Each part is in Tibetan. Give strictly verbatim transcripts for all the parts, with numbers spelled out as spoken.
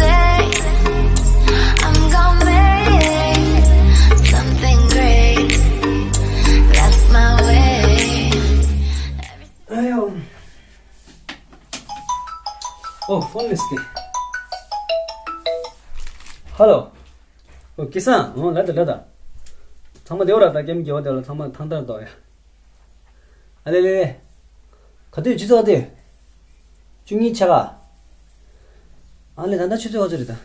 day. I'm gonna make something great. That's my way. ཨོ། ཧྥོན་ལས་ཏེ། ཧ་ལོ། ཨོ། སྐལ་བཟང་། ཨོ། ལ་ད་ལ་ད། ཚང་མ་བདེ་བོ་ར་ད། ཀེམ་རྒྱལ་བ་དེ་ལ་ཚང་མ་ཐང་ཐར་དོ་ཡ། ཨ་ལེ་ལེ་ལེ། ག་དུས་ཆུ་ཚོད་ག་དུས། བཅུ་གཉིས་ཆ་ག་ཨ་ལེ། ད་ལྟ་ཆུ་ཚོད་ག་ཚོད་རེད་ད།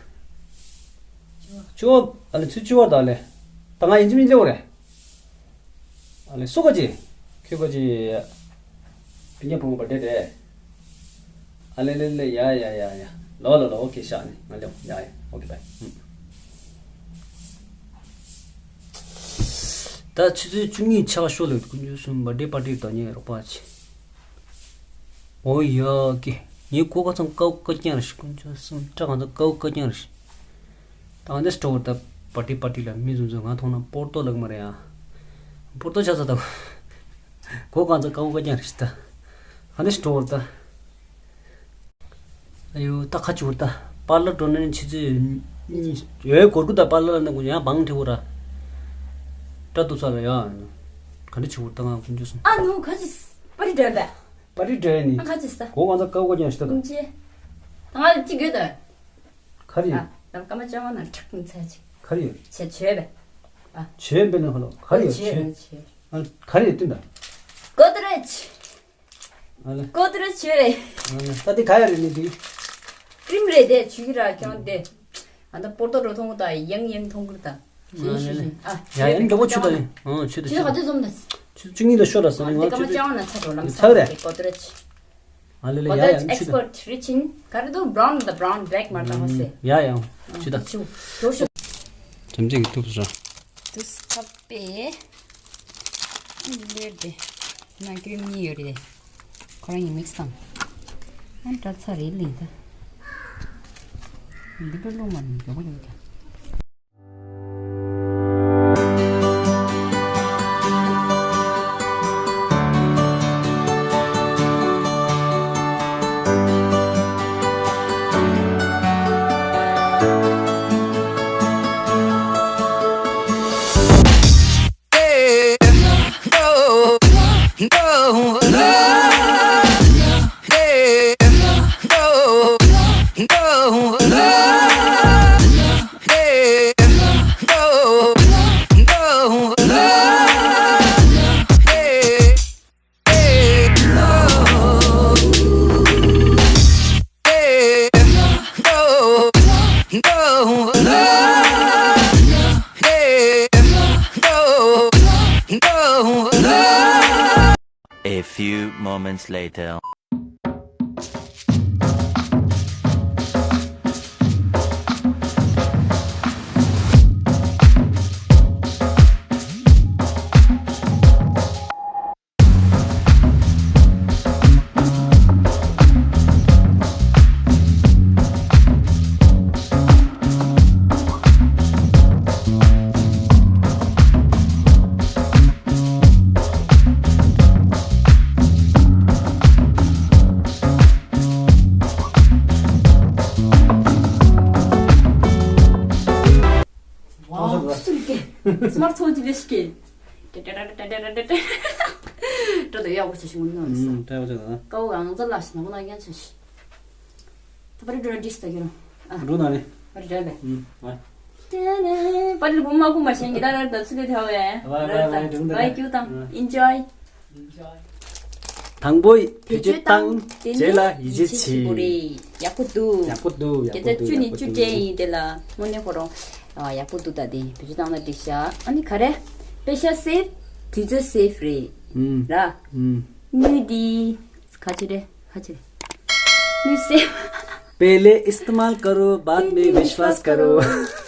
བཅུ་པ། ཨ་ལེ། ཚུར་བཅུ་པ་ད་ཨ་ལེ། ད་ང་ཡིན་གཅིག་མིན་གཅིག་ལེ། ཨ་ལེ། སུ་ག་ཅི། ཁྱོད་ག་ཅི། པི་ཉ་བུ་མོ་བར་ཌེ་རེད། ཨ་ལེ་ལེ་ལེ། ཡ་ཡ་ཡ་ཡ། ལོ་ལོ་ལོ། ཨོ་ཁེ། ཤ་ནི་ང་ལེ། ཡ་ཡ། ཨོ་ཁེ། བའི། ད་ཆུ་ཚོད་བཅུ་གཉིས་ཆ་ག་ཤོ་ལེ། དཀོན་མཆོག་གསུམ། བར་ཌེ་པར་ཊི་ད་ཉེ་རོགས་པ་ཆེ། ཨོ་ཡ་ཀེ། ངའི་གོ་ག་ཚང་ཀའུ་ཀ་ཀྱང་རེད་ཤི། དཀོན་མཆོག་གསུམ། སྐྲ་གང་ཚང་ཀའུ་ཀ་ཀྱང་རེད་ཤི། ད་ང་འདི་སྤྲོ་བོར་ད། པར་ཊི་པར་ཊི་ལ་མི་ཚོ་ཚོ་ང་མཐོང་ན་པོར་ཏོ་ལག་མ་རེད་ཨ། པོར་ཏོ་ཆ་ཚ་ད། གོ་གང་ཚང་ཀའུ་ཀ་ཀྱང་རེད་ཤི་ད། ང་འདི་སྤྲོ་བོར་ད། ཨ་ཡོ། ད་ཁ་ཆུ་བོར་ད། པར་ལར་འགྲོ་ན་ནི་ཆུ་ཚོད་གཉིས་ཡོད་གོར་གུ་ད། པར་ལར་ན་གུ་ཡང་བང་ཐེ་བོ་ར། སྐྲ་ཏུ་ས་ལ་ཡ། ག་འདྲ་ཆུ་བོར་ད། ང་དཀོན་མཆོག་གསུམ། ཨ་ནུ་ག་ཅི། པར་ཊི་འགྲོ་བས། པར་ཊི་འགྲོ་ནི། ཨ་ག་ཅི་ས། གོ་གང་ཚང་ཀའུ་ཀ་ཀྱང་རེད་ཤི་ད། ཀུན་ཅི། ད་ང་ཅི་དགོས་ད། ག་རེ་ཡོད། ཨ། ད་སྐར་མ་བཅོ་ལྔ་ནང་ཁྲག་ཀུན་ཚ་ཅིག། ག་རེ་ཡོད། བྱས་བྱས་པས། ཨ། བྱས་པས་ན་ཧ་ལོ། ག་རེ་ཡོད། བྱས་བྱས། བྱས། ཨ། ག་རེ་ཡོད་ཏིན་ད། གོ་ཏ་རེ་ཇི། ཨ་ལེ། གོ་ཏ་རེ་ཇི་རེད། ཨ་ལེ། ད་དེ་ག་ཡ་རེད་ནི་དེ། ཀྲིམ་རེད་དེ་ཆུ་གི་ར་ཀྱང་དེ། ཨ་ད་པོར་ཏོ་འགྲོ་མཐོང་གི་ད། ཡང་ཡང་མཐོང་གི་ད། ཨ་ལེ་ལེ། ཨ། ཡ་ཡ་འགྲོ་གོ་ཆུ་ད་ཡིན། ཨ་ཆུ་ད་ཆུ། ཆུ་ག་ཚོད་འཛོམས་ན། ཆུ་བཅུ་གཉིས་ད་ཤོར་ར་ས་ནི། ང་ཆུ་ད། ཆུ་ད་ཡིན། ཚ་རེད། གོ་ཏ་རེ་ཇི། ཨ་ལེ་ལེ། ཡ་ཡ། ཨེག་སི་པར་ཊི་རི་ཆིན་ག་རེ་འདུག། བྷ་རའུན་དང་བྷ་རའུན་བྷེག་མ་རེད་ད་ཧོ་སེ། ཡ་ཡ། ཆུ་ད། ཆུ། ཞོ་ཞོ། དམ་ཚིག་གི་ཐུབ་ས། དུས་ཁ་པེ། ལེར་དེ། ན་ཀྲིམ་གཉིས་ཡོད་རེད། ཁོ་རང་གཉིས་མིག་སི་བཏང་། ཨ་འདྲ་ཚ་རེད་ལིང་ད། འདི་པེ་ལོ་མ་ནི་མགྱོགས་པོ་ཡོད་ཀྱང་། A few moments later. ཝའོ། སུ་རིག་གེ། སི་མ་ཐོན་གྱི་ལས་ཀེ། ཏེ་ཏེ་ཏེ། ཏྲོ་དེ་ཡག་པོ་བྱས་ཤིང་ངུ་ནོ་ས། ཨུམ། ཏྲ་བ་ཅག་ད། ཀའོ་ཨང་ཛ་ལ་ཤི་ན་མོ་ན་ཡང་ཆ་ཤི། ད་པ་རི་འགྲོ་ན་འགྲིག་སྟ་གི་རོ། ཨ། འགྲོ་ན་ནི། པ་རི་འགྲོ་བས། ཨུམ། ཝའི། ཏེ་ནེ། པ་རི་ལི་བུ་མ་ཀུ་མ་ཤེས་ངེ་ད་ན་ད་ཚུ་ལེ་ཐའོ་ཡ། ཝའི་ཝའི་ཝའི། འགྲོ་ན། ཝའི་ཀྱུ་དང་། ཨུམ། ཨིན་ཇོའི། དང་པོ་བེད་སྤྱོད་བཏང་། རྗེས་ལ་ཡིད་ཆེས་བྱེད། ཡག་པོ་འདུག། ཡག་པོ་འདུག། ཡག་པོ་འདུག། བརྒྱ་ཆ་བཅུ་ནས་བཅུ་སྤྲད་ཡིན་དེ་ལ་དངོས་གནས་ཁོ་རང་། ཨ། ཡག་པོ་འདུག་ད་དེ་བེད་སྤྱོད་བཏང་ན་འགྲིག་ཤག། ཨ་ནི་ག་རེ། པེ་ཤ་སེབ། དུས་ཚོད་སེབ་རེད། ཨུམ། ར། ཨུམ། དངུལ་འདི། ཁ་ཆེ་རེད། ཁ་ཆེ་རེད། དངུལ་སེབ། पहले इस्तेमाल करो, बाद में विश्वास करो।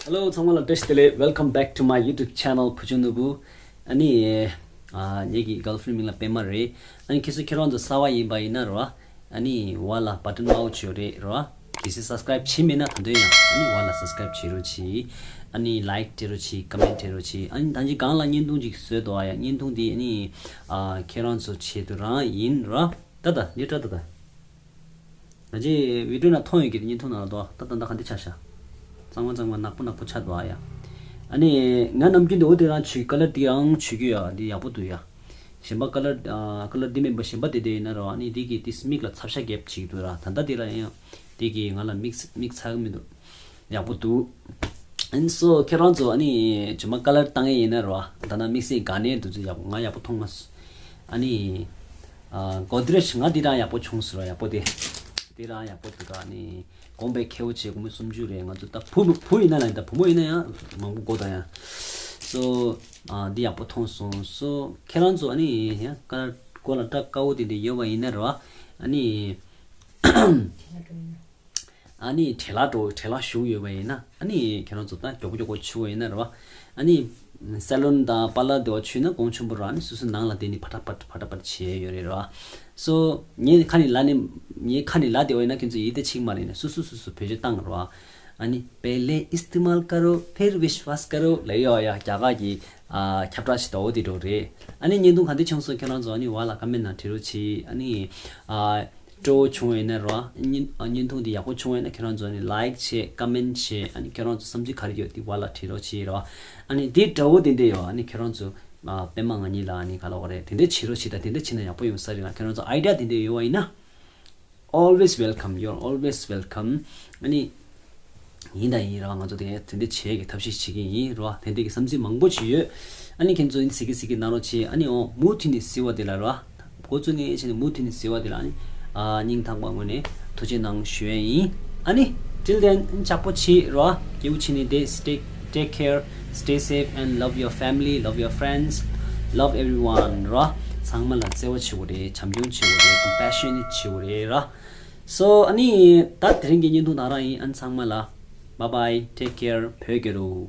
Hello ཚང་མ་ལ་བཀྲ་ཤིས་བདེ་ལེགས། Welcome back to my YouTube channel བུ་ཆུང་ནོར་བུ། ཨ་ནི། ཨ། ངེད་ཀྱི་གརལ་ཕི་རེན་མིང་ལ་པད་མ་རེད། ཨ་ནི་ཁྱེད་ཚོ་ཁྱེད་རང་ཚོ་གསར་པ་ཡིན་པ་ཡིན་ན་རོ། ཨ་ནི་འོག་ལ་བ་ཊན་དམར་པོ་ཅིག་ཡོད་རེད་རོ། གལ་སྲིད་སབ་སི་ཀ་རེབ་བྱས་མེད་ན་ད་དུང་ཡང་ཨ་ནི་འོག་ལ་སབ་སི་ཀ་རེབ་བྱེད་རོགས་གྱིས། ཨ་ནི་ལའིཀ་སྤྲད་རོགས་གྱིས། ཀོ་མེན་ཊི་སྤྲད་རོགས་གྱིས། ཨ་ནི་ད་ཅི་སྒང་ལ་བརྙན་ཐུང་ཅིག་བཟོས་འདུག་ཨ། ཡ། བརྙན་ཐུང་འདི་ཨ་ནི། ཨ། ཁྱེད་རང་ཚོ་ཆེད་དུ་རང་ཡིན་རོ། ད་ད་འདི་ད་ད་ད། ད་ཅི་བི་ཌིའོ་ནང་མཐོང་ཡོད་ཀྱི་རེད། བརྙན་ཐུང་ནང་ལ་འདུག་ད་ད་ད་ག་འདི་ཆགས་ཤག་གཙང་མ་གཙང་མ་ནག་པོ་ནག་པོ་ཆགས་འདུག་ཨ་ཡ། ཨ་ནི་ང་ནམ་རྒྱུན་དུ་འོ་དེ་རང་བྱུས་ཀ་ལར་འདི་རང་བྱུས་ཀྱི་ཡ། འདི་ཡག་པོ་འདུག་ཡ། གཞན་པ་ཀ་ལར་ཨ་ཀ་ལར་འདི་མིན་པ་གཞན་པ་དེ་དེ་ཡིན་ན་རོ། ཨ་ནི་འདི་གི་འདི་མིག་ལ་ཚབ་ཤ་རྒྱབ་བྱེད་ཀྱི་འདུག་ར། ད་ལྟ་འདི་ལ་ཡང་འདི་གི་ང་ལ་མིག་མིག་ཚ་གི་མི་འདུག་ཡག་པོ་འདུག་ཨན་སོ་ཁྱེད་རང་ཚོ་ཨ་ནི་ཇི་མ་ཀ་ལར་བཏང་ཡས་ཡིན་ན་རོ། ད་ན་དམིགས་བསལ་ག་ནས་འདུག་ཚོད་ཡག་པོ་ང་ཡག་པོ་མཐོང་མ་སོང་། ཨ་ནི་ཨ་གོ་དྲེ་ང་འདི་རང་ཡག་པོ་བྱུང་སོང་རོ། ཡག་པོ་དེ་འདི་རང་ཡག་པོ་འདུག་ཨ་ནི་གོང་པའི་ཁེའུ་བྱས་སྒོར་མོ་སུམ་ཅུ་རེད། ང་ཚོ་ད་བུ་བུ་ཡིན་ན་ལ་ད་བུ་མོ་ཡིན་ན་ཡང་མང་པོ་གོ་ད་ཡང་སོ། ཨ་འདི་ཡག་པོ་མཐོང་སོང་སོ། ཁྱེད་རང་ཚོ་ཨ་ནི་ཡང་ཀ་ལར་མགོ་ལ་སྐྲ་དཀར་པོ་དེ་འདྲ་ཡོད་པ་ཡིན་ན་རོ། ཨ་ནི། ཨ་ནི་བྲེལ་ལ་འགྲོ་བྲེལ་ལ་ཞུགས་ཡོད་པ་ཡིན་ན། ཨ་ནི་ཁྱེད་རང་ཚོ་ད་མགྱོགས་པོ་མགྱོགས་པོ་ཆུ་བོ་ཡིན་ན་རེད་བ། ཨ་ནི་སེ་ལོན་དང་པ་ལར་དེ་བ་ཆུ་ན་གོང་ཆེན་པོ་ར། ཨ་ནི་སོ་སོ་ནང་ལ་དེ་ནི་ཕ་ཏ་ཕ་ཏ་ཕ་ཏ་ཕ་ཏ་བྱེད་ཡོད་རེད་ར། སོ་ངའི་ཁ་ནི་ལ་ནི་ངའི་ཁ་ནི་ལ་དེ་བ་ཡིན་ན་ཁྱེད་ཚོ་ཡིད་ད་ཆིག་མ་རེད་ན། སོ་སོ་སོ་སོ་བེད་སྤྱོད་བཏང་ར་བ། ཨ་ནི་पहले इस्तेमाल करो फिर विश्वास करो ལ་ཡོ་ཡ་རྒྱ་གར་གྱི་ཨ་ཁྱབ་བསྒྲགས་ཤིག་ད་འོ་དེ་འགྲོ་རེད། ཨ་ནི་བརྙན་ཐུང་ག་འདི་བྱུང་སོང་ཁྱེད་རང་ཚོ་ཨ་ནི་བ་ལ་ཀ་མེན་ནང་བྲིས་རོགས་གྱིས། ཨ་ནི་ཨ། སྤྲོ་བོ་བྱུང་བ་ཡིན་ན་རོ། བརྙན་ཨ་བརྙན་ཐུང་འདི་ཡག་པོ་བྱུང་བ་ཡིན་ན་ཁྱེད་རང་ཚོ་ནི་ལའིག་བྱེད། ཀ་མེན་བྱེད། ཨ་ནི་ཁྱེད་རང་ཚོ་བསམ་ཚུལ་ག་རེ་ཡོད་འདི་བ་ལ་བྲིས་རོགས་བྱེད་རོ། ཨ་ནི་འདི་འདྲ་བོ་དེ་འདྲ་ཡོད། ཨ་ནི་ཁྱེད་རང་ཚོ་ཨ་པད་མ་ང་གཉིས་ལ་ཨ་ནི་ག་ལ་བ་རེད། དེ་འདྲ་བྱེད་རོགས་བྱེད། ད་དེ་འདྲ་བྱེད་ན་ཡག་པོ་ཡོང་ས་རེད་ལ། ཁྱེད་རང་ཚོ་ཨའི་ཌི་ཡ་དེ་འདྲ་ཡོད་པ་ཡིན་ན། Always welcome. You're always welcome. ཨ་ནི། ཡིན་དང་ཡིན་ར། ང་ཚོ་དེ་དེ་འདྲ་བྱེད་ཀྱི་ཐབས་ཤེས་བྱེད་ཀྱི་ཡིན་ར། དེ་འདྲ་གི་བསམ་ཚུལ་མང་པོ་ཞིག་ཡོད། ཨ་ནི་ཁྱེད་ཚོ་ཡིན་ཟིག་གི་ཟིག་གི་གནང་རོགས་བྱེད། ཨ་ནི་འོ་མུ་མཐུད་ནས་གཟིགས་པ་དེ་ལ་ར། འགོ་བཙུགས་ནས་བྱས་ནས་མུ་མཐུད་ནས་གཟིགས་པ་དེ་ལ་ཨ་ནི་ཨ་སྙིང་ཐག་པ་ངོས་ནས་ཐུགས་རྗེ་གནང་ཞུ་ཡས་ཡིན། ཨ་ནི་till then ཨ་ནི་ཅག་པོ་བྱེད་ར། སྐྱིད་པོ་བྱེད་ནས་དེ། stay take care, stay safe and love your family, love your friends, love everyone ར། ཚང་མ་ལ་བརྩེ་བ་བྱེད་དགོས་རེད། བྱམས་སྐྱོང་བྱེད་དགོས་རེད། compassionate བྱེད་དགོས་རེད་ར། སོ་ཨ་ནི་ད་དེ་རིང་གི་བརྙན་ཐུང་ད་རང་ཡིན། ཨ་ནི་ཚང་མ་ལ་bye bye, take care, བོད་རྒྱལ་ལོ།